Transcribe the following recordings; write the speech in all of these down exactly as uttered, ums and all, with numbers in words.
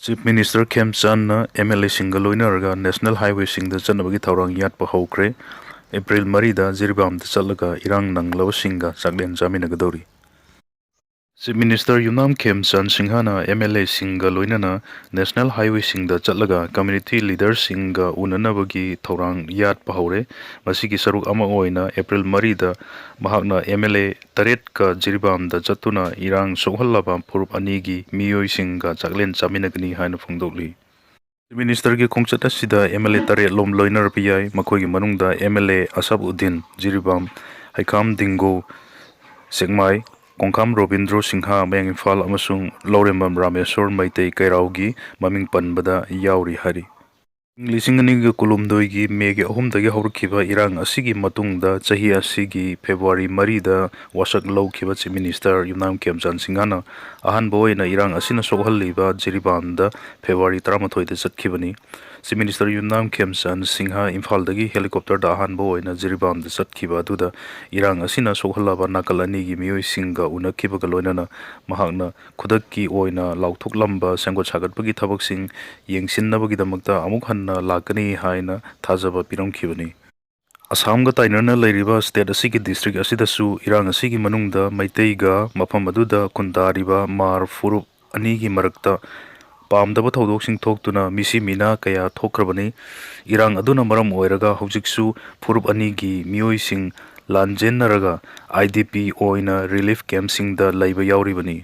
Chief minister ꯈꯦꯝꯆꯥꯟꯅ M L ꯑꯦꯁꯤꯡꯒ ꯂꯣꯏꯅꯔꯒ national ꯍꯥꯏꯋꯦꯁꯤꯡꯗ ꯆꯠꯅꯕꯒꯤ ꯊꯧꯔꯥꯡ ꯌꯥꯠꯄ ꯍꯧꯈ꯭ꯔꯦ꯫ ꯑꯦꯄ꯭ꯔꯤꯜ ꯃꯔꯤꯗ ꯖꯤꯔꯤꯕꯥꯝꯗ ꯆꯠꯂꯒ ꯏꯔꯥꯡ ꯅꯪꯂꯕꯁꯤꯡꯒ ꯆꯥꯛꯂꯦꯟ ꯆꯥꯃꯤꯟꯅꯒꯗꯧꯔꯤ꯫ ꯆꯤꯐ ꯃꯤꯅꯤꯁꯇꯔ ꯌꯨꯝꯅꯥꯝ ꯈꯦꯝꯆꯥꯟ ꯁꯤꯡꯍꯅ ꯑꯦꯝ ꯑꯦꯜ ꯑꯦꯁꯤꯡꯒ ꯂꯣꯏꯅꯅ ꯅꯦꯁꯅꯦꯜ ꯍꯥꯏꯋꯦꯁꯤꯡꯗ ꯆꯠꯂꯒ ꯀꯝꯃ꯭ꯌꯨꯅꯤꯇꯤ ꯂꯤꯗꯔꯁꯤꯡꯒ ꯎꯅꯅꯕꯒꯤ ꯊꯧꯔꯥꯡ ꯌꯥꯠꯄ ꯍꯧꯔꯦ꯫ ꯃꯁꯤꯒꯤ ꯁꯔꯨꯛ ꯑꯃ ꯑꯣꯏꯅ ꯑꯦꯄ꯭ꯔꯤꯜ ꯃꯔꯤꯗ ꯃꯍꯥꯛꯅ ꯑꯦꯝ ꯑꯦꯜ ꯑꯦ ꯇꯔꯦꯠꯀ ꯖꯤꯔꯤꯕꯥꯝꯗ ꯆꯠꯇꯨꯅ ꯏꯔꯥꯡ ꯁꯣꯛꯍꯜꯂꯕ ꯐꯨꯔꯨꯞ ꯑꯅꯤꯒꯤ ꯃꯤꯑꯣꯏꯁꯤꯡꯒ ꯆꯥꯛꯂꯦꯟ ꯆꯥꯃꯤꯟꯅꯒꯅꯤ ꯍꯥꯏꯅ ꯐꯣꯡꯗꯣꯛꯂꯤ꯫ ꯆꯤꯐ ꯃꯤꯅꯤꯁꯇꯔꯒꯤ ꯈꯣꯡꯆꯠ ꯑꯁꯤꯗ ꯑꯦꯝ ꯑꯦꯜ ꯑꯦ ꯇꯔꯦꯠ ꯂꯣꯝ ꯂꯣꯏꯅꯔꯛꯄ ꯌꯥꯏ꯫ ꯃꯈꯣꯏꯒꯤ ꯃꯅꯨꯡꯗ ꯑꯦꯝ ꯑꯦꯜ ꯑꯦ ꯑꯁꯥꯕ ꯎꯗꯤꯟ, ꯖꯤꯔꯤꯕꯥꯝ, ꯍꯩꯈꯥꯝ ꯗꯤꯡꯒꯣ, ꯁꯦꯛꯃꯥꯏ, ꯀꯣꯡꯈꯥꯝ ꯔꯣꯕꯤꯟꯗ꯭ꯔꯣ ꯁꯤꯡꯍ, ꯃꯌꯥꯡ ꯏꯝꯐꯥꯜ, ꯑꯃꯁꯨꯡ ꯂꯧꯔꯦꯝꯕꯝ ꯔꯥꯃꯦꯁꯣꯔ ꯃꯩꯇꯩ ꯀꯩꯔꯥꯎꯒꯤ ꯃꯃꯤꯡ ꯄꯟꯕꯗ ꯌꯥꯎꯔꯤ ꯍꯥꯏꯔꯤ꯫ ꯏꯪ ꯂꯤꯁꯤꯡ ꯑꯅꯤꯒ ꯀꯨꯟꯍꯨꯝꯗꯣꯏꯒꯤ ꯃꯦꯒꯤ ꯑꯍꯨꯝꯗꯒꯤ ꯍꯧꯔꯛꯈꯤꯕ ꯏꯔꯥꯡ ꯑꯁꯤꯒꯤ ꯃꯇꯨꯡꯗ ꯆꯍꯤ ꯑꯁꯤꯒꯤ ꯐꯦꯕ꯭ꯔꯨꯋꯥꯔꯤ ꯃꯔꯤꯗ ꯋꯥꯁꯛ ꯂꯧꯈꯤꯕ ꯆꯤꯐ ꯃꯤꯅꯤꯁꯇꯔ ꯌꯨꯝꯅꯥꯝ ꯈꯦꯝꯆꯥꯟ ꯁꯤꯡꯍꯅ ꯑꯍꯥꯟꯕ ꯑꯣꯏꯅ ꯏꯔꯥꯡ ꯑꯁꯤꯅ ꯁꯣꯛꯍꯜꯂꯤꯕ ꯖꯤꯔꯤꯕꯥꯝꯗ ꯐꯦꯕ꯭ꯔꯨꯋꯥꯔꯤ ꯇꯔꯥꯃꯥꯊꯣꯏꯗ ꯆꯠꯈꯤꯕꯅꯤ꯫ ꯆꯤꯐ ꯃꯤꯅꯤꯁꯇꯔ ꯌꯨꯝꯅꯥꯝ ꯈꯦꯝꯆꯥꯟ ꯁꯤꯡꯍ ꯏꯝꯐꯥꯜꯗꯒꯤ ꯍꯦꯂꯤꯀꯣꯞꯇꯔꯗ ꯑꯍꯥꯟꯕ ꯑꯣꯏꯅ ꯖꯤꯔꯤꯕꯥꯝꯗ ꯆꯠꯈꯤꯕ ꯑꯗꯨꯗ ꯏꯔꯥꯡ ꯑꯁꯤꯅ ꯁꯣꯛꯍꯜꯂꯕ ꯅꯥꯀꯜ ꯑꯅꯤꯒꯤ ꯃꯤꯑꯣꯏꯁꯤꯡꯒ ꯎꯅꯈꯤꯕꯒ ꯂꯣꯏꯅꯅ ꯃꯍꯥꯛꯅ ꯈꯨꯗꯛꯀꯤ ꯑꯣꯏꯅ ꯂꯥꯎꯊꯣꯛꯂꯝꯕ ꯁꯦꯝꯒꯠ ꯁꯥꯒꯠꯄꯒꯤ ꯊꯕꯛꯁꯤꯡ ꯌꯦꯡꯁꯤꯟꯅꯕꯒꯤꯗꯃꯛꯇ ꯑꯃꯨꯛ ꯍꯟꯅ ꯂꯥꯛꯀꯅꯤ ꯍꯥꯏꯅ ꯊꯥꯖꯕ ꯄꯤꯔꯝꯈꯤꯕꯅꯤ꯫ ꯑꯁꯥꯝꯒ ꯇꯥꯏꯅꯅ ꯂꯩꯔꯤꯕ ꯁ꯭ꯇꯦꯠ ꯑꯁꯤꯒꯤ ꯗꯤꯁꯇ꯭ꯔꯤꯛ ꯑꯁꯤꯗꯁꯨ ꯏꯔꯥꯡ ꯑꯁꯤꯒꯤ ꯃꯅꯨꯡꯗ ꯃꯩꯇꯩꯒ ꯃꯐꯝ ꯑꯗꯨꯗ ꯈꯨꯟꯗꯥꯔꯤꯕ ꯃꯥꯔ ꯐꯨꯔꯨꯞ ꯑꯅꯤꯒꯤ ꯃꯔꯛꯇ ꯄꯥꯝꯗꯕ ꯊꯧꯗꯣꯛꯁꯤꯡ ꯊꯣꯛꯇꯨꯅ ꯃꯤꯁꯤ ꯃꯤꯅꯥ ꯀꯌꯥ ꯊꯣꯛꯈ꯭ꯔꯕꯅꯤ꯫ ꯏꯔꯥꯡ ꯑꯗꯨꯅ ꯃꯔꯝ ꯑꯣꯏꯔꯒ ꯍꯧꯖꯤꯛꯁꯨ ꯐꯨꯔꯨꯞ ꯑꯅꯤꯒꯤ ꯃꯤꯑꯣꯏꯁꯤꯡ ꯂꯥꯟꯖꯦꯟꯅꯔꯒ ꯑꯥꯏ ꯗꯤ ꯄꯤ ꯑꯣꯏꯅ ꯔꯤꯂꯤꯐ ꯀꯦꯝꯞꯁꯤꯡꯗ ꯂꯩꯕ ꯌꯥꯎꯔꯤꯕꯅꯤ꯫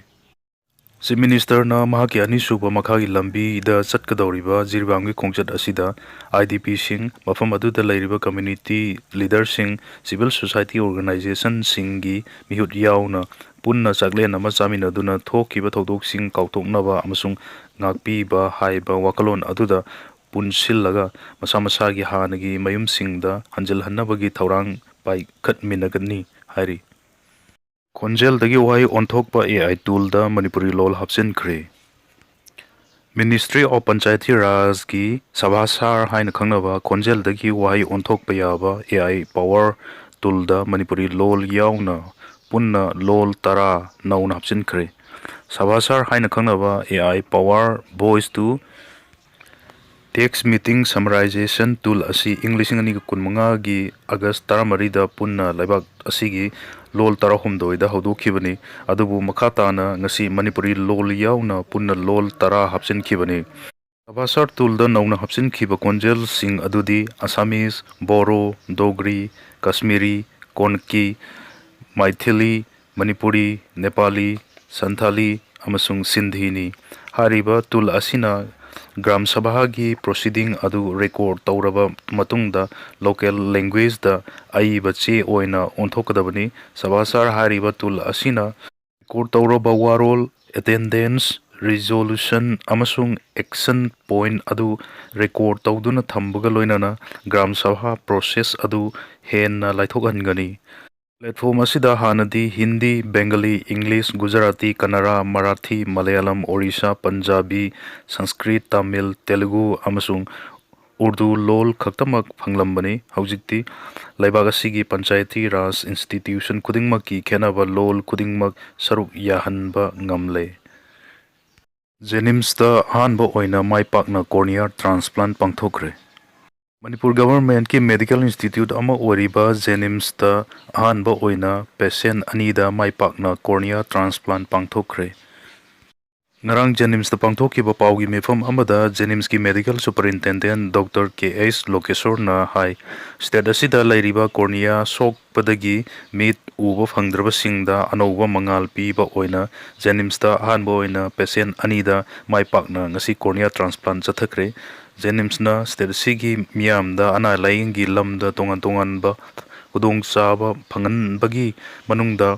ꯆꯤꯐ ꯃꯤꯅꯤꯁꯇꯔꯅ ꯃꯍꯥꯛꯀꯤ ꯑꯅꯤꯁꯨꯕ ꯃꯈꯥꯒꯤ ꯂꯝꯕꯤꯗ ꯆꯠꯀꯗꯧꯔꯤꯕ ꯖꯤꯔꯤꯕꯥꯝꯒꯤ ꯈꯣꯡꯆꯠ ꯑꯁꯤꯗ ꯑꯥꯏ ꯗꯤ ꯄꯤꯁꯤꯡ, ꯃꯐꯝ ꯑꯗꯨꯗ ꯂꯩꯔꯤꯕ ꯀꯝꯃ꯭ꯌꯨꯅꯤꯇꯤ ꯂꯤꯗꯔꯁꯤꯡ, ꯁꯤꯚꯤꯜ ꯁꯣꯁꯥꯏꯇꯤ ꯑꯣꯔꯒꯅꯥꯏꯖꯦꯁꯟꯁꯤꯡꯒꯤ ꯃꯤꯍꯨꯠ ꯌꯥꯎꯅ ꯄꯨꯟꯅ ꯆꯥꯛꯂꯦꯟ ꯑꯃ ꯆꯥꯃꯤꯟꯅꯗꯨꯅ ꯊꯣꯛꯈꯤꯕ ꯊꯧꯗꯣꯛꯁꯤꯡ ꯀꯥꯎꯊꯣꯛꯅꯕ ꯑꯃꯁꯨꯡ ꯉꯥꯛꯄꯤꯕ ꯍꯥꯏꯕ ꯋꯥꯈꯜꯂꯣꯟ ꯑꯗꯨꯗ ꯄꯨꯟꯁꯤꯜꯂꯒ ꯃꯁꯥ ꯃꯁꯥꯒꯤ ꯍꯥꯟꯅꯒꯤ ꯃꯌꯨꯝꯁꯤꯡꯗ ꯍꯟꯖꯤꯜꯍꯟꯅꯕꯒꯤ ꯊꯧꯔꯥꯡ ꯄꯥꯏꯈꯠꯃꯤꯟꯅꯒꯅꯤ ꯍꯥꯏꯔꯤ꯫ ꯈꯣꯟꯖꯦꯜꯗꯒꯤ ꯋꯥꯍꯩ ꯑꯣꯟꯊꯣꯛꯄ ꯑꯦ ꯑꯥꯏ ꯇꯨꯜꯗ ꯃꯅꯤꯄꯨꯔꯤ ꯂꯣꯜ ꯍꯥꯞꯆꯤꯟꯈ꯭ꯔꯦ꯫ ꯃꯤꯅꯤꯁꯇ꯭ꯔꯤ ꯑꯣꯐ ꯄꯟꯆꯥꯌꯇꯤ ꯔꯥꯖꯀꯤ ꯁꯚꯥꯁꯥꯔ ꯍꯥꯏꯅ ꯈꯪꯅꯕ ꯈꯣꯟꯖꯦꯜꯗꯒꯤ ꯋꯥꯍꯩ ꯑꯣꯟꯊꯣꯛꯄ ꯌꯥꯕ ꯑꯦ ꯑꯥꯏ ꯄꯥꯋꯔ ꯇꯨꯜꯗ ꯃꯅꯤꯄꯨꯔꯤ ꯂꯣꯜ ꯌꯥꯎꯅ ꯄꯨꯟꯅ ꯂꯣꯜ ꯇꯔꯥ ꯅꯧꯅ ꯍꯥꯞꯆꯤꯟꯈ꯭ꯔꯦ꯫ ꯁꯕꯥꯁꯥꯔ ꯍꯥꯏꯅ ꯈꯪꯅꯕ A I power voice to text meeting summarization tool ꯑꯁꯤ ꯏꯪ ꯂꯤꯁꯤꯡ ꯑꯅꯤꯒ ꯀꯨꯟꯃꯉꯥꯒꯤ ꯑꯥꯒꯁ ꯇꯔꯥꯃꯔꯤꯗ ꯄꯨꯟꯅ ꯂꯩꯕꯥꯛ ꯑꯁꯤꯒꯤ ꯂꯣꯜ ꯇꯔꯥꯍꯨꯝꯗꯣꯏꯗ ꯍꯧꯗꯣꯛꯈꯤꯕꯅꯤ꯫ ꯑꯗꯨꯕꯨ ꯃꯈꯥ ꯇꯥꯅ ꯉꯁꯤ ꯃꯅꯤꯄꯨꯔꯤ ꯂꯣꯜ ꯌꯥꯎꯅ ꯄꯨꯟꯅ ꯂꯣꯜ ꯇꯔꯥ ꯍꯥꯞꯆꯤꯟꯈꯤꯕꯅꯤ꯫ ꯁꯕꯥꯁꯥꯔ ꯇꯨꯜꯗ ꯅꯧꯅ ꯍꯥꯞꯆꯤꯟꯈꯤꯕ ꯈꯣꯟꯖꯦꯜꯁꯤꯡ ꯑꯗꯨꯗꯤ ꯑꯁꯥꯃꯤꯁ, ꯕꯣꯔꯣ, ꯗꯣꯒ꯭ꯔꯤ, ꯀꯁꯃꯤꯔꯤ, ꯀꯣꯟꯀꯤ, ꯃꯥꯏꯊꯤꯂꯤ, ꯃꯅꯤꯄꯨꯔꯤ, ꯅꯦꯄꯥꯂꯤ, ꯁꯟꯊꯥꯂꯤ ꯑꯃꯁꯨꯡ ꯁꯤꯟꯙꯤꯅꯤ꯫ ꯍꯥꯏꯔꯤꯕ ꯇꯨꯜ ꯑꯁꯤꯅ ꯒ꯭ꯔꯥꯝ ꯁꯚꯥꯒꯤ ꯄ꯭ꯔꯣꯁꯤꯗꯤꯡ ꯑꯗꯨ ꯔꯦꯀꯣꯔꯗ ꯇꯧꯔꯕ ꯃꯇꯨꯡꯗ ꯂꯣꯀꯦꯜ ꯂꯦꯡꯒ꯭ꯋꯦꯖꯇ ꯑꯏꯕ ꯆꯦ ꯑꯣꯏꯅ ꯑꯣꯟꯊꯣꯛꯀꯗꯕꯅꯤ꯫ ꯁꯕꯥꯁꯥꯔ ꯍꯥꯏꯔꯤꯕ ꯇꯨꯜ ꯑꯁꯤꯅ ꯔꯦꯀꯣꯔꯗ ꯇꯧꯔꯕ ꯋꯥꯔꯣꯜ, ꯑꯦꯇꯦꯟꯗꯦꯟꯁ, ꯔꯤꯖꯣꯂꯨꯁꯟ ꯑꯃꯁꯨꯡ ꯑꯦꯛꯁꯟ ꯄꯣꯏꯟꯠ ꯑꯗꯨ ꯔꯦꯀꯣꯔꯗ ꯇꯧꯗꯨꯅ ꯊꯝꯕꯒ ꯂꯣꯏꯅꯅ ꯒ꯭ꯔꯥꯝ ꯁꯚꯥ ꯄ꯭ꯔꯣꯁꯦꯁ ꯑꯗꯨ ꯍꯦꯟꯅ ꯂꯥꯏꯊꯣꯛꯍꯟꯒꯅꯤ꯫ ꯄ꯭ꯂꯦꯠꯐꯣꯝ ꯑꯁꯤꯗ ꯍꯥꯟꯅꯗꯤ ꯍꯤꯟꯗꯤ, ꯕꯦꯡꯒꯂꯤ, ꯏꯪꯂꯤꯁ, ꯒꯨꯖꯔꯥꯇꯤ, ꯀꯅꯥꯔꯥ, ꯃꯔꯥꯊꯤ, ꯃꯂꯌꯥꯂꯝ, ꯑꯣꯔꯤꯁꯥ, ꯄꯟꯖꯥꯕꯤ, ꯁꯪꯁꯀ꯭ꯔꯤꯠ, ꯇꯥꯃꯤꯜ, ꯇꯦꯂꯨꯒꯨ ꯑꯃꯁꯨꯡ ꯎꯔꯗꯨ ꯂꯣꯜ ꯈꯛꯇꯃꯛ ꯐꯪꯂꯝꯕꯅꯤ꯫ ꯍꯧꯖꯤꯛꯇꯤ ꯂꯩꯕꯥꯛ ꯑꯁꯤꯒꯤ ꯄꯟꯆꯥꯌꯇꯤ ꯔꯥꯖ ꯏꯟꯁꯇꯤꯇ꯭ꯌꯨꯁꯟ ꯈꯨꯗꯤꯡꯃꯛꯀꯤ ꯈꯦꯠꯅꯕ ꯂꯣꯜ ꯈꯨꯗꯤꯡꯃꯛ ꯁꯔꯨꯛ ꯌꯥꯍꯟꯕ ꯉꯝꯂꯦ꯫ ꯖꯦꯅꯤꯝꯁꯇ ꯑꯍꯥꯟꯕ ꯑꯣꯏꯅ ꯃꯥꯏ ꯄꯥꯛꯅ ꯀꯣꯔꯅꯤꯌꯥ ꯇ꯭ꯔꯥꯟꯁꯄ꯭ꯂꯥꯟ ꯄꯥꯡꯊꯣꯛꯈ꯭ꯔꯦ꯫ ꯃꯅꯤꯄꯨꯔ ꯒꯚꯔꯟꯃꯦꯟꯠꯀꯤ ꯃꯦꯗꯤꯀꯦꯜ ꯏꯟꯁꯇꯤꯇ꯭ꯌꯨꯠ ꯑꯃ ꯑꯣꯏꯔꯤꯕ ꯖꯦꯅꯤꯝꯁꯇ ꯑꯍꯥꯟꯕ ꯑꯣꯏꯅ ꯄꯦꯁꯦꯟꯠ ꯑꯅꯤꯗ ꯃꯥꯏ ꯄꯥꯛꯅ ꯀꯣꯔꯅꯤꯌꯥ ꯇ꯭ꯔꯥꯟꯁꯄ꯭ꯂꯥꯟ ꯄꯥꯡꯊꯣꯛꯈ꯭ꯔꯦ꯫ ꯉꯔꯥꯡ ꯖꯦꯅꯤꯝꯁꯇ ꯄꯥꯡꯊꯣꯛꯈꯤꯕ ꯄꯥꯎꯒꯤ ꯃꯤꯐꯝ ꯑꯃꯗ ꯖꯦꯅꯤꯝꯁꯀꯤ ꯃꯦꯗꯤꯀꯦꯜ ꯁꯨꯄꯔꯤꯟꯇꯦꯟꯗꯦꯟꯠ ꯗꯣꯛꯇꯔ ꯀꯦ ꯑꯩꯆ ꯂꯣꯀꯦꯁꯣꯔꯅ ꯍꯥꯏ, ꯁ꯭ꯇꯦꯠ ꯑꯁꯤꯗ ꯂꯩꯔꯤꯕ ꯀꯣꯔꯅꯤꯌꯥ ꯁꯣꯛꯄꯗꯒꯤ ꯃꯤꯠ ꯎꯕ ꯐꯪꯗ꯭ꯔꯕꯁꯤꯡꯗ ꯑꯅꯧꯕ ꯃꯉꯥꯜ ꯄꯤꯕ ꯑꯣꯏꯅ ꯖꯦꯅꯤꯝꯁꯇ ꯑꯍꯥꯟꯕ ꯑꯣꯏꯅ ꯄꯦꯁꯦꯟꯠ ꯑꯅꯤꯗ ꯃꯥꯏ ꯄꯥꯛꯅ ꯉꯁꯤ ꯀꯣꯔꯅꯤꯌꯥ ꯇ꯭ꯔꯥꯟꯁꯄ꯭ꯂꯥꯟ ꯆꯠꯊꯈ꯭ꯔꯦ꯫ ꯖꯦꯅꯤꯝꯁꯅ ꯁ꯭ꯇꯦꯠ ꯑꯁꯤꯒꯤ ꯃꯤꯌꯥꯝꯗ ꯑꯅꯥ ꯂꯥꯏꯌꯦꯡꯒꯤ ꯂꯝꯗ ꯇꯣꯉꯥꯟ ꯇꯣꯉꯥꯟꯕ ꯈꯨꯗꯣꯡꯆꯥꯕ ꯐꯪꯍꯟꯕꯒꯤ ꯃꯅꯨꯡꯗ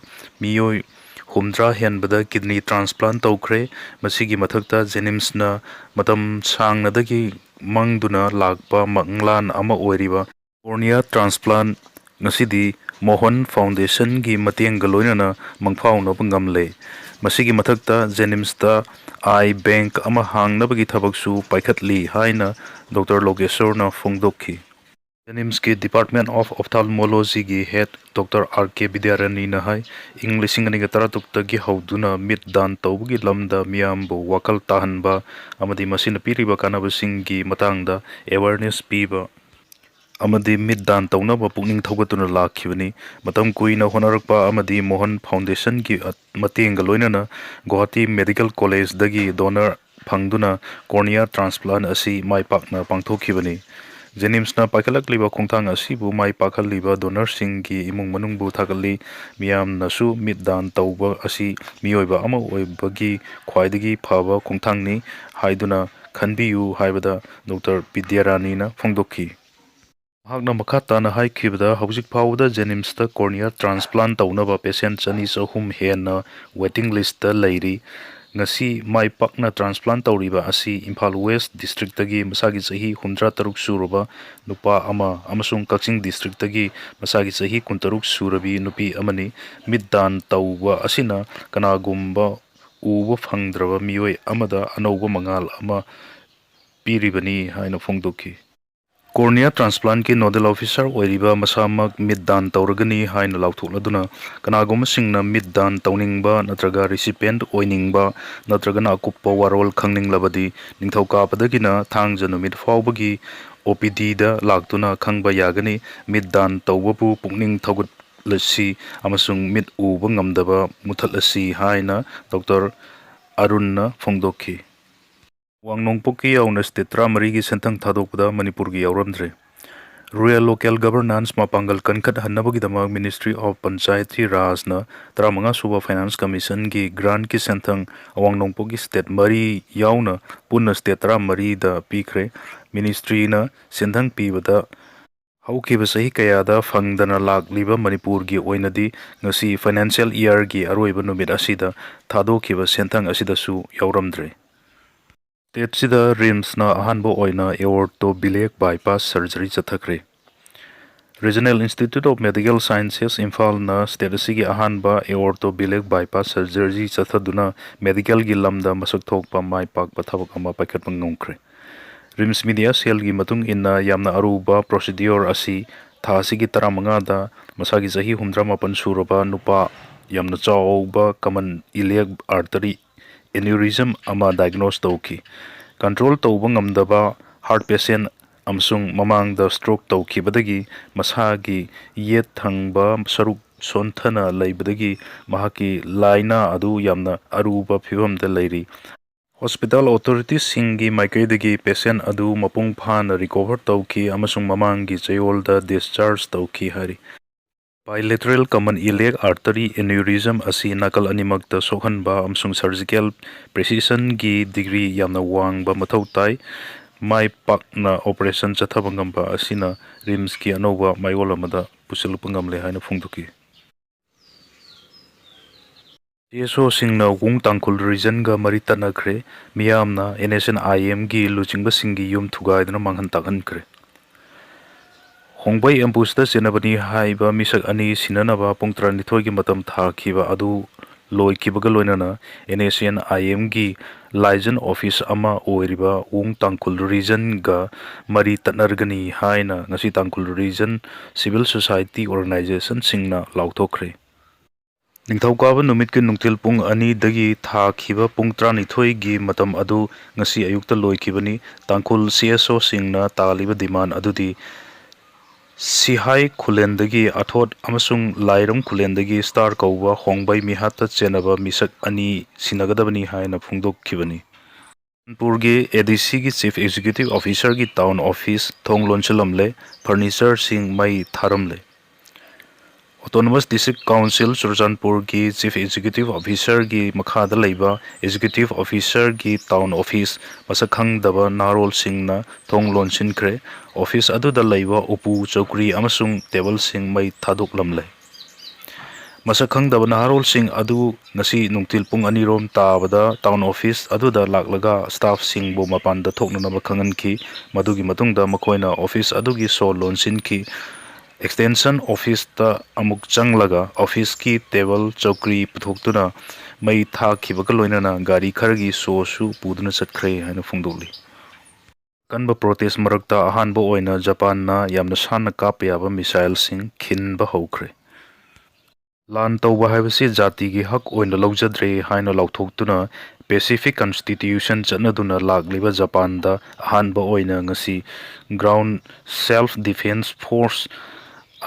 ꯃꯤꯑꯣꯏ ꯍꯨꯝꯗ꯭ꯔꯥ ꯍꯦꯟꯕꯗ ꯀꯤꯗꯅꯤ ꯇ꯭ꯔꯥꯟꯁꯄ꯭ꯂꯥꯟ ꯇꯧꯈ꯭ꯔꯦ꯫ ꯃꯁꯤꯒꯤ ꯃꯊꯛꯇ ꯖꯦꯅꯤꯝꯁꯅ ꯃꯇꯝ ꯁꯥꯡꯅꯗꯒꯤ ꯃꯪꯗꯨꯅ ꯂꯥꯛꯄ ꯃꯪꯂꯥꯟ ꯑꯃ ꯑꯣꯏꯔꯤꯕ ꯀꯣꯔꯅꯤꯌꯥ ꯇ꯭ꯔꯥꯟꯁꯄ꯭ꯂꯥꯟ ꯉꯁꯤꯗꯤ ꯃꯣꯍꯟ ꯐꯥꯎꯟꯗꯦꯁꯟꯒꯤ ꯃꯇꯦꯡꯒ ꯂꯣꯏꯅꯅ ꯃꯪꯐꯥꯎꯅꯕ ꯉꯝꯂꯦ꯫ ꯃꯁꯤꯒꯤ ꯃꯊꯛꯇ ꯖꯦꯅꯤꯝꯁꯇ ꯑꯥꯏ ꯕꯦꯡꯛ ꯑꯃ ꯍꯥꯡꯅꯕꯒꯤ ꯊꯕꯛꯁꯨ ꯄꯥꯏꯈꯠꯂꯤ ꯍꯥꯏꯅ ꯗꯣꯛꯇꯔ ꯂꯣꯀꯦꯁꯣꯔꯅ ꯐꯣꯡꯗꯣꯛꯈꯤ꯫ JNIMSꯀꯤ Department of Ophthalmologyꯒꯤ head Doctor R K ꯕꯤꯗ꯭ꯌꯥꯔꯥꯅꯤꯅ ꯍꯥꯏ, ꯏꯪ ꯂꯤꯁꯤꯡ ꯑꯅꯤꯒ ꯇꯔꯥꯇꯔꯨꯛꯇꯒꯤ ꯍꯧꯗꯨꯅ ꯃꯤꯠ ꯗꯥꯟ ꯇꯧꯕꯒꯤ ꯂꯝꯗ ꯃꯤꯌꯥꯝꯕꯨ ꯋꯥꯈꯜ ꯇꯥꯍꯟꯕ ꯑꯃꯗꯤ ꯃꯁꯤꯅ ꯄꯤꯔꯤꯕ ꯀꯥꯟꯅꯕꯁꯤꯡꯒꯤ ꯃꯇꯥꯡꯗ awareness ꯄꯤꯕ ꯑꯃꯗꯤ ꯃꯤꯠ ꯗꯥꯟ ꯇꯧꯅꯕ ꯄꯨꯛꯅꯤꯡ ꯊꯧꯒꯠꯇꯨꯅ ꯂꯥꯛꯈꯤꯕꯅꯤ꯫ ꯃꯇꯝ ꯀꯨꯏꯅ ꯍꯣꯠꯅꯔꯛꯄ ꯑꯃꯗꯤ ꯃꯣꯍꯟ Foundationꯒꯤ ꯃꯇꯦꯡꯒ ꯂꯣꯏꯅꯅ Guwahati Medical Collegeꯗꯒꯤ donor ꯐꯪꯗꯨꯅ cornea transplant ꯑꯁꯤ ꯃꯥꯏ ꯄꯥꯛꯅ ꯄꯥꯡꯊꯣꯛꯈꯤꯕꯅꯤ꯫ JNIMSꯅ ꯄꯥꯏꯈꯠꯂꯛꯂꯤꯕ ꯈꯣꯡꯊꯥꯡ ꯑꯁꯤꯕꯨ ꯃꯥꯏ ꯄꯥꯛꯍꯜꯂꯤꯕ donorꯁꯤꯡꯒꯤ ꯏꯃꯨꯡ ꯃꯅꯨꯡꯕꯨ ꯊꯥꯒꯠꯂꯤ꯫ ꯃꯤꯌꯥꯝꯅꯁꯨ ꯃꯤꯠ ꯗꯥꯟ ꯇꯧꯕ ꯑꯁꯤ ꯃꯤꯑꯣꯏꯕ ꯑꯃ ꯑꯣꯏꯕꯒꯤ ꯈ꯭ꯋꯥꯏꯗꯒꯤ ꯐꯕ ꯈꯣꯡꯊꯥꯡꯅꯤ ꯍꯥꯏꯗꯨꯅ ꯈꯟꯕꯤꯌꯨ ꯍꯥꯏꯕꯗ Doctor ꯕꯤꯗ꯭ꯌꯥꯔꯥꯅꯤꯅ ꯐꯣꯡꯗꯣꯛꯈꯤ꯫ ꯃꯍꯥꯛꯅ ꯃꯈꯥ ꯇꯥꯅ ꯍꯥꯏꯈꯤꯕꯗ, ꯍꯧꯖꯤꯛ ꯐꯥꯎꯕꯗ JNIMSꯇ cornea transplant ꯇꯧꯅꯕ patient ꯆꯅꯤ ꯆꯍꯨꯝ ꯍꯦꯟꯅ waiting listꯇ ꯂꯩꯔꯤ꯫ ꯉꯁꯤ ꯃꯥꯏ ꯄꯥꯛꯅ transplant ꯇꯧꯔꯤꯕ ꯑꯁꯤ ꯏꯝꯐꯥꯜ West Districtꯇꯒꯤ ꯃꯁꯥꯒꯤ ꯆꯍꯤ ꯍꯨꯝꯗ꯭ꯔꯥ ꯇꯔꯨꯛ ꯁꯨꯔꯕ ꯅꯨꯄꯥ ꯑꯃ ꯑꯃꯁꯨꯡ ꯀꯛꯆꯤꯡ Districtꯇꯒꯤ ꯃꯁꯥꯒꯤ ꯆꯍꯤ ꯀꯨꯟꯇꯔꯨꯛ ꯁꯨꯔꯕꯤ ꯅꯨꯄꯤ ꯑꯃꯅꯤ꯫ ꯃꯤꯠ ꯗꯥꯟ ꯇꯧꯕ ꯑꯁꯤꯅ ꯀꯅꯥꯒꯨꯝꯕ ꯎꯕ ꯐꯪꯗ꯭ꯔꯕ ꯃꯤꯑꯣꯏ ꯑꯃꯗ ꯑꯅꯧꯕ ꯃꯉꯥꯜ ꯑꯃ ꯄꯤꯔꯤꯕꯅꯤ ꯍꯥꯏꯅ ꯐꯣꯡꯗꯣꯛꯈꯤ꯫ Cornea transplantꯀꯤ nodal officer ꯑꯣꯏꯔꯤꯕ ꯃꯁꯥꯃꯛ ꯃꯤꯠ ꯗꯥꯟ ꯇꯧꯔꯒꯅꯤ ꯍꯥꯏꯅ ꯂꯥꯎꯊꯣꯛꯂꯗꯨꯅ, ꯀꯅꯥꯒꯨꯝꯕꯁꯤꯡꯅ ꯃꯤꯠ ꯗꯥꯟ ꯇꯧꯅꯤꯡꯕ ꯅꯠꯇ꯭ꯔꯒ recipient ꯑꯣꯏꯅꯤꯡꯕ ꯅꯠꯇ꯭ꯔꯒꯅ ꯑꯀꯨꯞꯄ ꯋꯥꯔꯣꯜ ꯈꯪꯅꯤꯡꯂꯕꯗꯤ, ꯅꯤꯡꯊꯧꯀꯥꯕꯗꯒꯤꯅ ꯊꯥꯡꯖ ꯅꯨꯃꯤꯠ ꯐꯥꯎꯕꯒꯤ OPDꯗ ꯂꯥꯛꯇꯨꯅ ꯈꯪꯕ ꯌꯥꯒꯅꯤ꯫ ꯃꯤꯠ ꯗꯥꯟ ꯇꯧꯕꯕꯨ ꯄꯨꯛꯅꯤꯡ ꯊꯧꯒꯠꯂꯁꯤ ꯑꯃꯁꯨꯡ ꯃꯤꯠ ꯎꯕ ꯉꯝꯗꯕ ꯃꯨꯊꯠꯂꯁꯤ ꯍꯥꯏꯅ Doctor ꯑꯔꯨꯟꯅ ꯐꯣꯡꯗꯣꯛꯈꯤ꯫ ꯑꯋꯥꯡ ꯅꯣꯡꯄꯣꯛꯀꯤ ꯌꯥꯎꯅ state ꯇꯔꯥꯃꯔꯤꯒꯤ ꯁꯦꯟꯊꯪ ꯊꯥꯗꯣꯛꯄꯗ ꯃꯅꯤꯄꯨꯔꯒꯤ ꯌꯥꯎꯔꯝꯗ꯭ꯔꯦ꯫ Rural local governance ꯃꯄꯥꯡꯒꯜ ꯀꯟꯈꯠꯍꯟꯅꯕꯒꯤꯗꯃꯛ Ministry of Panchayati Rajꯅ ꯇꯔꯥꯃꯉꯥ ꯁꯨꯕ Finance Commissionꯒꯤ grantꯀꯤ ꯁꯦꯟꯊꯪ ꯑꯋꯥꯡ ꯅꯣꯡꯄꯣꯛꯀꯤ state ꯃꯔꯤ ꯌꯥꯎꯅ ꯄꯨꯟꯅ state ꯇꯔꯥꯃꯔꯤꯗ ꯄꯤꯈ꯭ꯔꯦ꯫ Ministryꯅ ꯁꯦꯟꯊꯪ ꯄꯤꯕꯗ ꯍꯧꯈꯤꯕ ꯆꯍꯤ ꯀꯌꯥꯗ ꯐꯪꯗꯅ ꯂꯥꯛꯂꯤꯕ ꯃꯅꯤꯄꯨꯔꯒꯤ ꯑꯣꯏꯅꯗꯤ ꯉꯁꯤ financial yearꯒꯤ ꯑꯔꯣꯏꯕ ꯅꯨꯃꯤꯠ ꯑꯁꯤꯗ ꯊꯥꯗꯣꯛꯈꯤꯕ ꯁꯦꯟꯊꯪ ꯑꯁꯤꯗꯁꯨ ꯌꯥꯎꯔꯝꯗ꯭ꯔꯦ꯫ Stateꯁꯤꯗ RIMSꯅ ꯑꯍꯥꯟꯕ ꯑꯣꯏꯅ aortobiliac bypass surgery ꯆꯠꯊꯈ꯭ꯔꯦ꯫ Regional Institute of Medical Sciences ꯏꯝꯐꯥꯜꯅ state ꯑꯁꯤꯒꯤ ꯑꯍꯥꯟꯕ aortobiliac bypass surgery ꯆꯠꯊꯗꯨꯅ medicalꯒꯤ ꯂꯝꯗ ꯃꯁꯛ ꯊꯣꯛꯄ ꯃꯥꯏ ꯄꯥꯛꯄ ꯊꯕꯛ ꯑꯃ ꯄꯥꯏꯈꯠꯄ ꯉꯝꯈ꯭ꯔꯦ꯫ ꯔꯤꯝꯁ ꯃꯤꯗꯤꯌꯥ ꯁꯦꯜꯒꯤ ꯃꯇꯨꯡ ꯏꯟꯅ, ꯌꯥꯝꯅ ꯑꯔꯨꯕ ꯄ꯭ꯔꯣꯁꯤꯗ꯭ꯌꯣꯔ ꯑꯁꯤ ꯊꯥ ꯑꯁꯤꯒꯤ ꯇꯔꯥꯃꯉꯥꯗ ꯃꯁꯥꯒꯤ ꯆꯍꯤ ꯍꯨꯝꯗ꯭ꯔꯥ ꯃꯥꯄꯟ ꯁꯨꯔꯕ ꯅꯨꯄꯥ, ꯌꯥꯝꯅ ꯆꯥꯎꯕ ꯀꯃꯟ ꯏꯂꯤꯌꯥꯛ ꯑꯥꯔꯇꯔꯤ ꯑꯦꯅ꯭ꯌꯨꯔꯤꯖꯝ ꯑꯃ ꯗꯥꯏꯒꯅꯣꯁ ꯇꯧꯈꯤ꯫ ꯀꯟꯇ꯭ꯔꯣꯜ ꯇꯧꯕ ꯉꯝꯗꯕ ꯍꯥꯔꯠ ꯄꯦꯁꯦꯟ ꯑꯃꯁꯨꯡ ꯃꯃꯥꯡꯗ ꯁ꯭ꯇ꯭ꯔꯣꯛ ꯇꯧꯈꯤꯕꯗꯒꯤ ꯃꯁꯥꯒꯤ ꯌꯦꯠ ꯊꯪꯕ ꯁꯔꯨꯛ ꯁꯣꯟꯊꯅ ꯂꯩꯕꯗꯒꯤ ꯃꯍꯥꯛꯀꯤ ꯂꯥꯏꯅꯥ ꯑꯗꯨ ꯌꯥꯝꯅ ꯑꯔꯨꯕ ꯐꯤꯚꯝꯗ ꯂꯩꯔꯤ꯫ ꯍꯣꯁꯄꯤꯇꯥꯜ ꯑꯣꯊꯣꯔꯤꯇꯤꯁꯤꯡꯒꯤ ꯃꯥꯏꯀꯩꯗꯒꯤ ꯄꯦꯁꯦꯟ ꯑꯗꯨ ꯃꯄꯨꯡ ꯐꯥꯅ ꯔꯤꯀꯣꯚꯔ ꯇꯧꯈꯤ ꯑꯃꯁꯨꯡ ꯃꯃꯥꯡꯒꯤ ꯆꯌꯣꯜꯗ ꯗꯤꯁꯆꯥꯔꯖ ꯇꯧꯈꯤ ꯍꯥꯏꯔꯤ꯫ ꯕꯥꯏꯂꯦꯇꯔꯦꯜ ꯀꯃꯟ ꯏꯂꯤꯌꯥꯛ ꯑꯥꯔꯇꯔꯤ ꯑꯦꯅ꯭ꯌꯨꯔꯤꯖꯝ ꯑꯁꯤ ꯅꯥꯀꯜ ꯑꯅꯤꯃꯛꯇ ꯁꯣꯛꯍꯟꯕ ꯑꯃꯁꯨꯡ ꯁꯔꯖꯤꯀꯦꯜ ꯄ꯭ꯔꯦꯁꯤꯁꯟꯒꯤ ꯗꯤꯒ꯭ꯔꯤ ꯌꯥꯝꯅ ꯋꯥꯡꯕ ꯃꯊꯧ ꯇꯥꯏ꯫ ꯃꯥꯏ ꯄꯥꯛꯅ ꯑꯣꯄꯔꯦꯁꯟ ꯆꯠꯊꯕ ꯉꯝꯕ ꯑꯁꯤꯅ ꯔꯤꯝꯁꯀꯤ ꯑꯅꯧꯕ ꯃꯥꯏꯑꯣꯟ ꯑꯃꯗ ꯄꯨꯁꯤꯜꯂꯛꯄ ꯉꯝꯂꯦ ꯍꯥꯏꯅ ꯐꯣꯡꯗꯣꯛꯈꯤ꯫ ꯁꯤ ꯑꯦꯁ ꯑꯣꯁꯤꯡꯅ ꯋꯨꯡ ꯇꯥꯡꯈꯨꯜ ꯔꯤꯖꯟꯒ ꯃꯔꯤ ꯇꯠꯅꯈ꯭ꯔꯦ꯫ ꯃꯤꯌꯥꯝꯅ ꯑꯦꯟ ꯑꯦꯁ ꯑꯦꯟ ꯑꯥꯏ ꯑꯦꯝꯒꯤ ꯂꯨꯆꯤꯡꯕꯁꯤꯡꯒꯤ ꯌꯨꯝ ꯊꯨꯒꯥꯏꯗꯨꯅ ꯃꯥꯡꯍꯟ ꯇꯥꯛꯍꯟꯈ꯭ꯔꯦ꯫ ꯍꯣꯡꯕꯩ ꯑꯦꯝꯕꯨꯁꯇ ꯆꯦꯟꯅꯕꯅꯤ ꯍꯥꯏꯕ ꯃꯤꯁꯛ ꯑꯅꯤ ꯁꯤꯟꯅꯅꯕ ꯄꯨꯡ ꯇꯔꯥꯅꯤꯊꯣꯏꯒꯤ ꯃꯇꯝ ꯊꯥꯈꯤꯕ ꯑꯗꯨ ꯂꯣꯏꯈꯤꯕꯒ ꯂꯣꯏꯅꯅ ꯑꯦꯟ ꯑꯦꯁ ꯑꯦꯟ ꯑꯥꯏ ꯑꯦꯝꯒꯤ ꯂꯥꯏꯖꯟ ꯑꯣꯐꯤꯁ ꯑꯃ ꯑꯣꯏꯔꯤꯕ ꯋꯨꯡ ꯇꯥꯡꯈꯨꯜ ꯔꯤꯖꯟꯒ ꯃꯔꯤ ꯇꯠꯅꯔꯒꯅꯤ ꯍꯥꯏꯅ ꯉꯁꯤ ꯇꯥꯡꯈꯨꯜ ꯔꯤꯖꯟ ꯁꯤꯚꯤꯜ ꯁꯣꯁꯥꯏꯇꯤ ꯑꯣꯔꯒꯅꯥꯏꯖꯦꯁꯟꯁꯤꯡꯅ ꯂꯥꯎꯊꯣꯛꯈ꯭ꯔꯦ꯫ ꯅꯤꯡꯊꯧꯀꯥꯕ ꯅꯨꯃꯤꯠꯀꯤ ꯅꯨꯡꯊꯤꯜ ꯄꯨꯡ ꯑꯅꯤꯗꯒꯤ ꯊꯥꯈꯤꯕ ꯄꯨꯡ ꯇꯔꯥꯅꯤꯊꯣꯏꯒꯤ ꯃꯇꯝ ꯑꯗꯨ ꯉꯁꯤ ꯑꯌꯨꯛꯇ ꯂꯣꯏꯈꯤꯕꯅꯤ꯫ ꯇꯥꯡꯈꯨꯜ ꯁꯤ ꯑꯦꯁ ꯑꯣꯁꯤꯡꯅ ꯇꯥꯜꯂꯤꯕ ꯗꯤꯃꯥꯟ ꯑꯗꯨꯗꯤ ꯁꯤꯍꯥꯏ ꯈꯨꯂꯦꯟꯗꯒꯤ ꯑꯊꯣꯠ ꯑꯃꯁꯨꯡ ꯂꯥꯏꯔꯝ ꯈꯨꯂꯦꯟꯗꯒꯤ ꯁ꯭ꯇꯥꯔ ꯀꯧꯕ ꯍꯣꯡꯕꯩ ꯃꯤꯍꯥꯠꯇ ꯆꯦꯟꯅꯕ ꯃꯤꯁꯛ ꯑꯅꯤ ꯁꯤꯟꯅꯒꯗꯕꯅꯤ ꯍꯥꯏꯅ ꯐꯣꯡꯗꯣꯛꯈꯤꯕꯅꯤ꯫ ꯃꯅꯤꯄꯨꯔꯒꯤ ꯑꯦ ꯗꯤ ꯁꯤꯒꯤ ꯆꯤꯐ ꯑꯦꯛꯖꯤꯀ꯭ꯌꯨꯇꯤꯚ ꯑꯣꯐꯤꯁꯔꯒꯤ ꯇꯥꯎꯟ ꯑꯣꯐꯤꯁ ꯊꯣꯡ ꯂꯣꯟꯁꯤꯜꯂꯝꯂꯦ, ꯐꯔꯅꯤꯆꯔꯁꯤꯡ ꯃꯩ ꯊꯥꯔꯝꯂꯦ꯫ ꯑꯣꯇꯣꯅꯣꯃꯁ ꯗꯤꯁꯇ꯭ꯔꯤꯛ ꯀꯥꯎꯟꯁꯤꯜ ꯆꯨꯔꯆꯥꯟꯄꯨꯔꯒꯤ ꯆꯤꯐ ꯑꯦꯛꯖꯤꯀ꯭ꯌꯨꯇꯤꯚ ꯑꯣꯐꯤꯁꯔꯒꯤ ꯃꯈꯥꯗ ꯂꯩꯕ ꯑꯦꯛꯖꯤꯀ꯭ꯌꯨꯇꯤꯚ ꯑꯣꯐꯤꯁꯔꯒꯤ ꯇꯥꯎꯟ ꯑꯣꯐꯤꯁ ꯃꯁꯛ ꯈꯪꯗꯕ ꯅꯍꯥꯔꯣꯜꯁꯤꯡꯅ ꯊꯣꯡ ꯂꯣꯟꯁꯤꯟꯈ꯭ꯔꯦ꯫ ꯑꯣꯐꯤꯁ ꯑꯗꯨꯗ ꯂꯩꯕ ꯎꯄꯨ, ꯆꯧꯀ꯭ꯔꯤ ꯑꯃꯁꯨꯡ ꯇꯦꯕꯜꯁꯤꯡ ꯃꯩ ꯊꯥꯗꯣꯛꯂꯝꯂꯦ꯫ ꯃꯁꯛ ꯈꯪꯗꯕ ꯅꯍꯥꯔꯣꯜꯁꯤꯡ ꯑꯗꯨ ꯉꯁꯤ ꯅꯨꯡꯊꯤꯜ ꯄꯨꯡ ꯑꯅꯤꯔꯣꯝ ꯇꯥꯕꯗ ꯇꯥꯎꯟ ꯑꯣꯐꯤꯁ ꯑꯗꯨꯗ ꯂꯥꯛꯂꯒ ꯁ꯭ꯇꯥꯐꯁꯤꯡꯕꯨ ꯃꯄꯥꯟꯗ ꯊꯣꯛꯅꯅꯕ ꯈꯪꯍꯟꯈꯤ꯫ ꯃꯗꯨꯒꯤ ꯃꯇꯨꯡꯗ ꯃꯈꯣꯏꯅ ꯑꯣꯐꯤꯁ ꯑꯗꯨꯒꯤ ꯁꯣ ꯂꯣꯟꯁꯤꯟꯈꯤ꯫ ꯑꯦꯛꯁꯇꯦꯟꯁꯟ ꯑꯣꯐꯤꯁꯇ ꯑꯃꯨꯛ ꯆꯪꯂꯒ ꯑꯣꯐꯤꯁꯀꯤ ꯇꯦꯕꯜ ꯆꯧꯀ꯭ꯔꯤ ꯄꯨꯊꯣꯛꯇꯨꯅ ꯃꯩ ꯊꯥꯈꯤꯕꯒ ꯂꯣꯏꯅꯅ ꯒꯥꯔꯤ ꯈꯔꯒꯤ ꯁꯣꯁꯨ ꯄꯨꯗꯨꯅ ꯆꯠꯈ꯭ꯔꯦ ꯍꯥꯏꯅ ꯐꯣꯡꯗꯣꯛꯂꯤ꯫ ꯀꯟꯕ protest ꯃꯔꯛꯇ ꯑꯍꯥꯟꯕ ꯑꯣꯏꯅ ꯖꯄꯥꯟꯅ ꯌꯥꯝꯅ ꯁꯥꯟꯅ ꯀꯥꯞꯄ ꯌꯥꯕ missileꯁꯤꯡ ꯈꯤꯟꯕ ꯍꯧꯈ꯭ꯔꯦ꯫ ꯂꯥꯟ ꯇꯧꯕ ꯍꯥꯏꯕꯁꯤ ꯖꯥꯇꯤꯒꯤ ꯍꯛ ꯑꯣꯏꯅ ꯂꯧꯖꯗ꯭ꯔꯦ ꯍꯥꯏꯅ ꯂꯥꯎꯊꯣꯛꯇꯨꯅ Pacific Constitution ꯆꯠꯅꯗꯨꯅ ꯂꯥꯛꯂꯤꯕ ꯖꯄꯥꯟꯗ ꯑꯍꯥꯟꯕ ꯑꯣꯏꯅ ꯉꯁꯤ ground self defence force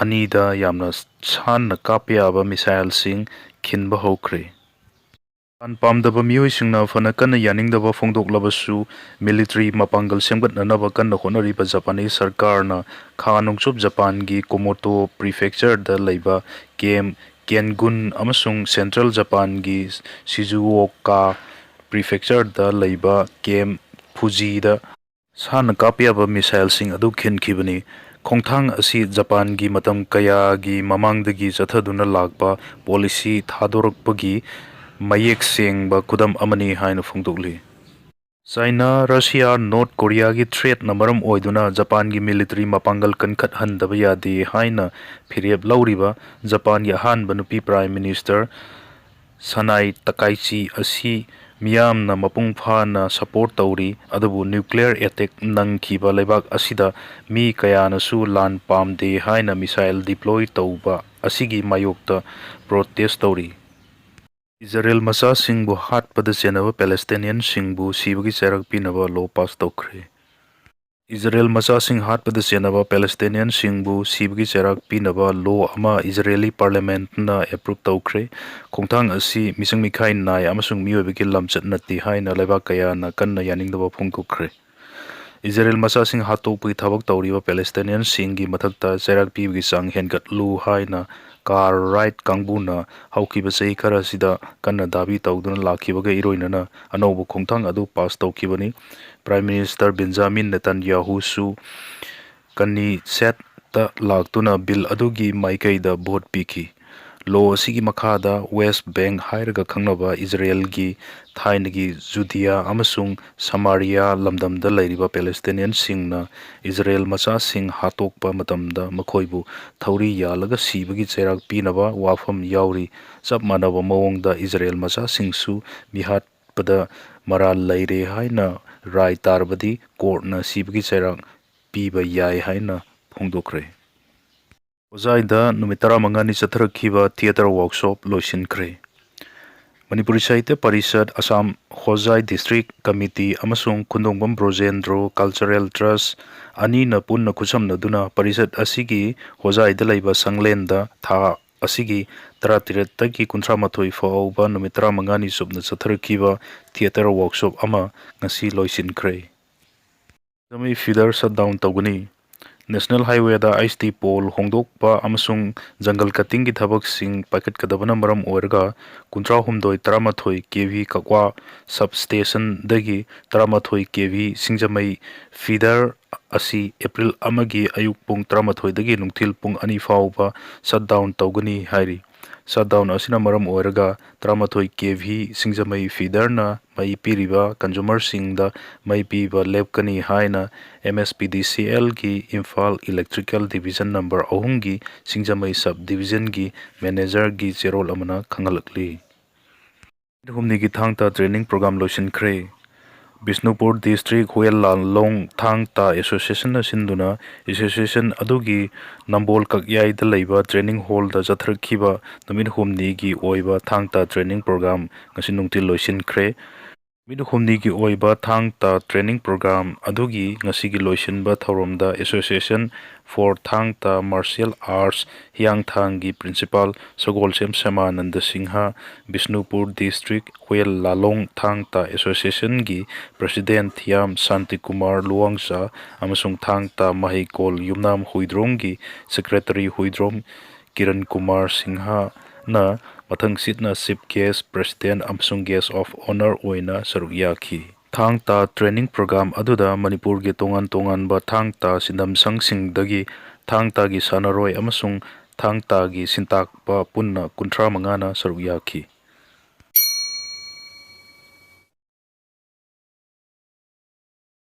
ꯑꯅꯤꯗ ꯌꯥꯝꯅ ꯁꯥꯟꯅ ꯀꯥꯞꯄ ꯌꯥꯕ missileꯁꯤꯡ ꯈꯤꯟꯕ ꯍꯧꯈ꯭ꯔꯦ꯫ ꯂꯥꯟ ꯄꯥꯝꯗꯕ ꯃꯤꯑꯣꯏꯁꯤꯡꯅ ꯐꯅ ꯀꯟꯅ ꯌꯥꯅꯤꯡꯗꯕ ꯐꯣꯡꯗꯣꯛꯂꯕꯁꯨ, military ꯃꯄꯥꯡꯒꯜ ꯁꯦꯝꯒꯠꯅꯅꯕ ꯀꯟꯅ ꯍꯣꯠꯅꯔꯤꯕ ꯖꯄꯥꯅꯤ ꯁꯔꯀꯥꯔꯅ ꯈꯥ ꯅꯣꯡꯆꯨꯞ ꯖꯄꯥꯟꯒꯤ Kumamoto prefectureꯗ ꯂꯩꯕ camp ꯀꯦꯟꯒꯨꯟ ꯑꯃꯁꯨꯡ central ꯖꯄꯥꯟꯒꯤ Shizuoka prefectureꯗ ꯂꯩꯕ camp Fujiꯗ ꯁꯥꯟꯅ ꯀꯥꯞꯄ ꯌꯥꯕ missileꯁꯤꯡ ꯑꯗꯨ ꯈꯤꯟꯈꯤꯕꯅꯤ꯫ ꯈꯣꯡꯊꯥꯡ ꯑꯁꯤ ꯖꯄꯥꯟꯒꯤ ꯃꯇꯝ ꯀꯌꯥꯒꯤ ꯃꯃꯥꯡꯗꯒꯤ ꯆꯠꯊꯗꯨꯅ ꯂꯥꯛꯄ policy ꯊꯥꯗꯣꯔꯛꯄꯒꯤ ꯃꯌꯦꯛ ꯁꯦꯡꯕ ꯈꯨꯗꯝ ꯑꯃꯅꯤ ꯍꯥꯏꯅ ꯐꯣꯡꯗꯣꯛꯂꯤ꯫ ꯆꯥꯏꯅꯥ, ꯔꯁꯤꯌꯥ, ꯅꯣꯔꯠ ꯀꯣꯔꯤꯌꯥꯒꯤ threatꯅ ꯃꯔꯝ ꯑꯣꯏꯗꯨꯅ ꯖꯄꯥꯟꯒꯤ military ꯃꯄꯥꯡꯒꯜ ꯀꯟꯈꯠꯍꯟꯗꯕ ꯌꯥꯗꯦ ꯍꯥꯏꯅ ꯐꯤꯔꯦꯞ ꯂꯧꯔꯤꯕ ꯖꯄꯥꯟꯒꯤ ꯑꯍꯥꯟꯕ ꯅꯨꯄꯤ Prime Minister ꯁꯅꯥꯏ ꯇꯀꯥꯏꯆꯤ ꯑꯁꯤ ꯃꯤꯌꯥꯝꯅ ꯃꯄꯨꯡ ꯐꯥꯅ support ꯇꯧꯔꯤ, ꯑꯗꯨꯕꯨ nuclear attack ꯅꯪꯈꯤꯕ ꯂꯩꯕꯥꯛ ꯑꯁꯤꯗ ꯃꯤ ꯀꯌꯥꯅꯁꯨ ꯂꯥꯟ ꯄꯥꯝꯗꯦ ꯍꯥꯏꯅ missile deploy ꯇꯧꯕ ꯑꯁꯤꯒꯤ ꯃꯥꯌꯣꯛꯇ protest ꯇꯧꯔꯤ꯫ ꯏꯖꯔꯦꯜ ꯃꯆꯥꯁꯤꯡꯕꯨ ꯍꯥꯠꯄꯗ ꯆꯦꯟꯅꯕ Palestinianꯁꯤꯡꯕꯨ ꯁꯤꯕꯒꯤ ꯆꯩꯔꯥꯛ ꯄꯤꯅꯕ law pass ꯇꯧꯈ꯭ꯔꯦ꯫ ꯏꯖꯔꯦꯜ ꯃꯆꯥꯁꯤꯡ ꯍꯥꯠꯄꯗ ꯆꯦꯟꯅꯕ Palestinianꯁꯤꯡꯕꯨ ꯁꯤꯕꯒꯤ ꯆꯩꯔꯥꯛ ꯄꯤꯅꯕ law ꯑꯃ Israeli parliamentꯅ approve ꯇꯧꯈ꯭ꯔꯦ꯫ ꯈꯣꯡꯊꯥꯡ ꯑꯁꯤ ꯃꯤꯆꯪ ꯃꯤꯈꯥꯏ ꯅꯥꯏ ꯑꯃꯁꯨꯡ ꯃꯤꯑꯣꯏꯕꯒꯤ ꯂꯝꯆꯠ ꯅꯠꯇꯦ ꯍꯥꯏꯅ ꯂꯩꯕꯥꯛ ꯀꯌꯥꯅ ꯀꯟꯅ ꯌꯥꯅꯤꯡꯗꯕ ꯐꯣꯡꯗꯣꯛꯈ꯭ꯔꯦ꯫ ꯏꯖꯔꯦꯜ ꯃꯆꯥꯁꯤꯡ ꯍꯥꯠꯇꯣꯛꯄꯒꯤ ꯊꯕꯛ ꯇꯧꯔꯤꯕ Palestinianꯁꯤꯡꯒꯤ ꯃꯊꯛꯇ ꯆꯩꯔꯥꯛ ꯄꯤꯕꯒꯤ ꯆꯥꯡ ꯍꯦꯟꯒꯠꯂꯨ ꯍꯥꯏꯅ car right ꯀꯥꯡꯕꯨꯅ ꯍꯧꯈꯤꯕ ꯆꯍꯤ ꯈꯔꯁꯤꯗ ꯀꯟꯅ ꯗꯥꯕꯤ ꯇꯧꯗꯨꯅ ꯂꯥꯛꯈꯤꯕꯒ ꯏꯔꯣꯏꯅꯅ ꯑꯅꯧꯕ ꯈꯣꯡꯊꯥꯡ ꯑꯗꯨ pass ꯇꯧꯈꯤꯕꯅꯤ꯫ Prime Minister Benjamin Netanyahuꯁꯨ Knessetꯇ ꯂꯥꯛꯇꯨꯅ bill ꯑꯗꯨꯒꯤ ꯃꯥꯏꯀꯩꯗ vote ꯄꯤꯈꯤ꯫ Law ꯑꯁꯤꯒꯤ ꯃꯈꯥꯗ West Bank ꯍꯥꯏꯔꯒ ꯈꯪꯅꯕ ꯏꯖꯔꯦꯜꯒꯤ ꯊꯥꯏꯅꯒꯤ ꯖꯨꯗꯤꯌꯥ ꯑꯃꯁꯨꯡ ꯁꯃꯥꯔꯤꯌꯥ ꯂꯝꯗꯝꯗ ꯂꯩꯔꯤꯕ Palestinianꯁꯤꯡꯅ ꯏꯖꯔꯦꯜ ꯃꯆꯥꯁꯤꯡ ꯍꯥꯠꯇꯣꯛꯄ ꯃꯇꯝꯗ ꯃꯈꯣꯏꯕꯨ ꯊꯧꯔꯤ ꯌꯥꯜꯂꯒ ꯁꯤꯕꯒꯤ ꯆꯩꯔꯥꯛ ꯄꯤꯅꯕ ꯋꯥꯐꯝ ꯌꯥꯎꯔꯤ꯫ ꯆꯞ ꯃꯥꯟꯅꯕ ꯃꯑꯣꯡꯗ ꯏꯖꯔꯦꯜ ꯃꯆꯥꯁꯤꯡꯁꯨ ꯃꯤꯍꯥꯠꯄꯗ ꯃꯔꯥꯜ ꯂꯩꯔꯦ ꯍꯥꯏꯅ ꯔꯥꯏ ꯇꯥꯔꯕꯗꯤ ꯀꯣꯔꯠꯅ ꯁꯤꯕꯒꯤ ꯆꯩꯔꯥꯛ ꯄꯤꯕ ꯌꯥꯏ ꯍꯥꯏꯅ ꯐꯣꯡꯗꯣꯛꯈ꯭ꯔꯦ꯫ ꯍꯣꯖꯥꯏꯗ ꯅꯨꯃꯤꯠ ꯇꯔꯥꯃꯉꯥꯅꯤ ꯆꯠꯊꯔꯛꯈꯤꯕ ꯊꯤꯌꯦꯇꯔ ꯋꯥꯔꯛꯁꯣꯞ ꯂꯣꯏꯁꯤꯟꯈ꯭ꯔꯦ꯫ ꯃꯅꯤꯄꯨꯔꯤ ꯁꯥꯍꯤꯇ꯭ꯌ ꯄꯔꯤꯁꯠ, ꯑꯁꯥꯝ ꯍꯣꯖꯥꯏ ꯗꯤꯁꯇ꯭ꯔꯤꯛ ꯀꯃꯤꯇꯤ ꯑꯃꯁꯨꯡ ꯈꯨꯟꯗꯣꯡꯕꯝ ꯕ꯭ꯔꯣꯖꯦꯟꯗ꯭ꯔꯣ ꯀꯜꯆꯔꯦꯜ ꯇ꯭ꯔꯁ ꯑꯅꯤꯅ ꯄꯨꯟꯅ ꯈꯨꯠꯁꯝꯅꯗꯨꯅ ꯄꯔꯤꯁꯠ ꯑꯁꯤꯒꯤ ꯍꯣꯖꯥꯏꯗ ꯂꯩꯕ ꯁꯪꯂꯦꯟꯗ ꯊꯥ ꯑꯁꯤꯒꯤ ꯇꯔꯥꯇꯔꯦꯠꯇꯒꯤ ꯀꯨꯟꯊ꯭ꯔꯥꯃꯥꯊꯣꯏ ꯐꯥꯎꯕ ꯅꯨꯃꯤꯠ ꯇꯔꯥꯃꯉꯥꯅꯤ ꯆꯨꯞꯅ ꯆꯠꯊꯔꯛꯈꯤꯕ ꯊꯤꯌꯦꯇꯔ ꯋꯥꯔꯛꯁꯣꯞ ꯑꯃ ꯉꯁꯤ ꯂꯣꯏꯁꯤꯟꯈ꯭ꯔꯦ꯫ ꯁꯤꯡꯖꯃꯩ ꯐꯤꯗꯔ ꯁꯠ ꯗꯥꯎꯟ ꯇꯧꯒꯅꯤ꯫ ꯅꯦꯁꯅꯦꯜ ꯍꯥꯏꯋꯦꯗ ꯑꯩꯆ ꯇꯤ ꯄꯣꯜ ꯍꯣꯡꯗꯣꯛꯄ ꯑꯃꯁꯨꯡ ꯖꯪꯒꯜ ꯀꯠꯇꯤꯡꯒꯤ ꯊꯕꯛꯁꯤꯡ ꯄꯥꯏꯈꯠꯀꯗꯕꯅ ꯃꯔꯝ ꯑꯣꯏꯔꯒ ꯀꯨꯟꯊ꯭ꯔꯥꯍꯨꯝꯗꯣꯏ ꯇꯔꯥꯃꯥꯊꯣꯏ ꯀꯦ ꯚꯤ ꯀꯛꯋꯥ ꯁꯕ ꯁ꯭ꯇꯦꯁꯟꯗꯒꯤ ꯇꯔꯥꯃꯥꯊꯣꯏ ꯀꯦ ꯚꯤ ꯁꯤꯡꯖꯃꯩ ꯐꯤꯗꯔ ꯑꯁꯤ ꯑꯦꯄ꯭ꯔꯤꯜ ꯑꯃꯒꯤ ꯑꯌꯨꯛ ꯄꯨꯡ ꯇꯔꯥꯃꯥꯊꯣꯏꯗꯒꯤ ꯅꯨꯡꯊꯤꯜ ꯄꯨꯡ ꯑꯅꯤ ꯐꯥꯎꯕ ꯁꯠ ꯗꯥꯎꯟ ꯇꯧꯒꯅꯤ ꯍꯥꯏꯔꯤ꯫ ꯁꯠ ꯗꯥꯎꯟ ꯑꯁꯤꯅ ꯃꯔꯝ ꯑꯣꯏꯔꯒ ꯇꯔꯥꯃꯥꯊꯣꯏ ꯀꯦ ꯚꯤ ꯁꯤꯡꯖꯃꯩ ꯐꯤꯗꯔꯅ ꯃꯩ ꯄꯤꯔꯤꯕ ꯀꯟꯖꯨꯃꯔꯁꯤꯡꯗ ꯃꯩ ꯄꯤꯕ ꯂꯦꯞꯀꯅꯤ ꯍꯥꯏꯅ ꯑꯦꯝ ꯑꯦꯁ ꯄꯤ ꯗꯤ ꯁꯤ ꯑꯦꯜꯒꯤ ꯏꯝꯐꯥꯜ ꯏꯂꯦꯛꯇ꯭ꯔꯤꯀꯦꯜ ꯗꯤꯕꯤꯖꯟ ꯅꯝꯕꯔ ꯑꯍꯨꯝꯒꯤ ꯁꯤꯡꯖꯃꯩ ꯁꯕ ꯗꯤꯕꯤꯖꯟꯒꯤ ꯃꯦꯅꯦꯖꯔꯒꯤ ꯆꯦꯔꯣꯜ ꯑꯃꯅ ꯈꯪꯍꯜꯂꯛꯂꯤ꯫ ꯅꯨꯃꯤꯠ ꯍꯨꯝꯅꯤꯒꯤ ꯊꯥꯡ ꯇꯥ ꯇ꯭ꯔꯦꯅꯤꯡ ꯄ꯭ꯔꯣꯒ꯭ꯔꯥꯝ ꯂꯣꯏꯁꯤꯟꯈ꯭ꯔꯦ꯫ ꯕꯤꯁꯅꯨꯄꯨꯔ ꯗꯤꯁꯇ꯭ꯔꯤꯛ ꯍꯨꯌꯦꯟ ꯂꯥꯂꯣꯡ ꯊꯥꯡ ꯇꯥ ꯑꯦꯁꯣꯁꯤꯌꯦꯁꯟꯅ ꯁꯤꯟꯗꯨꯅ ꯑꯦꯁꯣꯁꯤꯌꯦꯁꯟ ꯑꯗꯨꯒꯤ ꯅꯝꯕꯣꯜ ꯀꯛꯌꯥꯏꯗ ꯂꯩꯕ ꯇ꯭ꯔꯦꯅꯤꯡ ꯍꯣꯜꯗ ꯆꯠꯊꯔꯛꯈꯤꯕ ꯅꯨꯃꯤꯠ ꯍꯨꯝꯅꯤꯒꯤ ꯑꯣꯏꯕ ꯊꯥꯡ ꯇꯥ ꯇ꯭ꯔꯦꯅꯤꯡ ꯄ꯭ꯔꯣꯒ꯭ꯔꯥꯝ ꯉꯁꯤ ꯅꯨꯡꯊꯤꯜ ꯂꯣꯏꯁꯤꯟꯈ꯭ꯔꯦ꯫ ꯅꯨꯃꯤꯠ ꯍꯨꯝꯅꯤꯒꯤ ꯑꯣꯏꯕ ꯊꯥꯡ ꯇꯥ ꯇ꯭ꯔꯦꯅꯤꯡ ꯄ꯭ꯔꯣꯒ꯭ꯔꯥꯝ ꯑꯗꯨꯒꯤ ꯉꯁꯤꯒꯤ ꯂꯣꯏꯁꯤꯟꯕ ꯊꯧꯔꯝꯗ association for Thang Ta martial arts ꯍꯤꯌꯥꯡꯊꯥꯡꯒꯤ principal Sagolsem Shyamananda Singh, Bishnupur district Huyen Lalong Thang Ta ꯑꯦꯁꯣꯁꯤꯌꯦꯁꯟꯒꯤ president ꯊꯤꯌꯥꯝ ꯁꯥꯟꯇꯤꯀꯨꯃꯥꯔ ꯂꯨꯋꯥꯡꯖꯥ ꯑꯃꯁꯨꯡ ꯊꯥꯡ ꯇꯥ ꯃꯍꯩꯀꯣꯜ ꯌꯨꯝꯅꯥꯝ ꯍꯨꯏꯗ꯭ꯔꯣꯝꯒꯤ ꯁꯦꯀ꯭ꯔꯦꯇꯔꯤ ꯍꯨꯏꯗ꯭ꯔꯣꯝ ꯀꯤꯔꯟ ꯀꯨꯃꯥꯔ ꯁꯤꯡꯍꯅ ꯃꯊꯪꯁꯤꯠꯅ ꯆꯤꯐ ꯒꯦꯁ꯭ꯠ, ꯄ꯭ꯔꯁꯤꯗꯦꯟꯠ ꯑꯃꯁꯨꯡ ꯒꯦꯁ꯭ꯠ ꯑꯣꯐ ꯑꯣꯅꯔ ꯑꯣꯏꯅ ꯁꯔꯨꯛ ꯌꯥꯈꯤ꯫ ꯊꯥꯡ ꯇꯥ ꯇ꯭ꯔꯦꯅꯤꯡ ꯄ꯭ꯔꯣꯒ꯭ꯔꯥꯝ ꯑꯗꯨꯗ ꯃꯅꯤꯄꯨꯔꯒꯤ ꯇꯣꯉꯥꯟ ꯇꯣꯉꯥꯟꯕ ꯊꯥꯡ ꯇꯥ ꯁꯤꯟꯗꯝꯁꯪꯁꯤꯡꯗꯒꯤ ꯊꯥꯡ ꯇꯥꯒꯤ ꯁꯥꯟꯅꯔꯣꯏ ꯑꯃꯁꯨꯡ ꯊꯥꯡ ꯇꯥꯒꯤ ꯁꯤꯟꯇꯥꯛꯄ ꯄꯨꯟꯅ ꯀꯨꯟꯊ꯭ꯔꯥ ꯃꯉꯥꯅ ꯁꯔꯨꯛ ꯌꯥꯈꯤ꯫